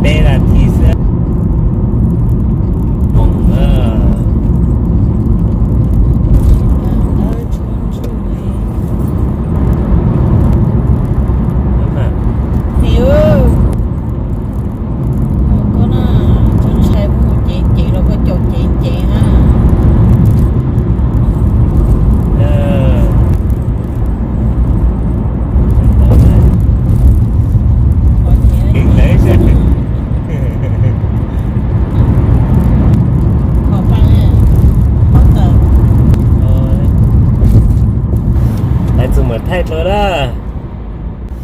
Peb nas this xwb. Moos na. Koj na, txhob ntshai, kuv mus ceev ceev los koj caum ceev ceev na. Hais txog mus thaij dua lawm.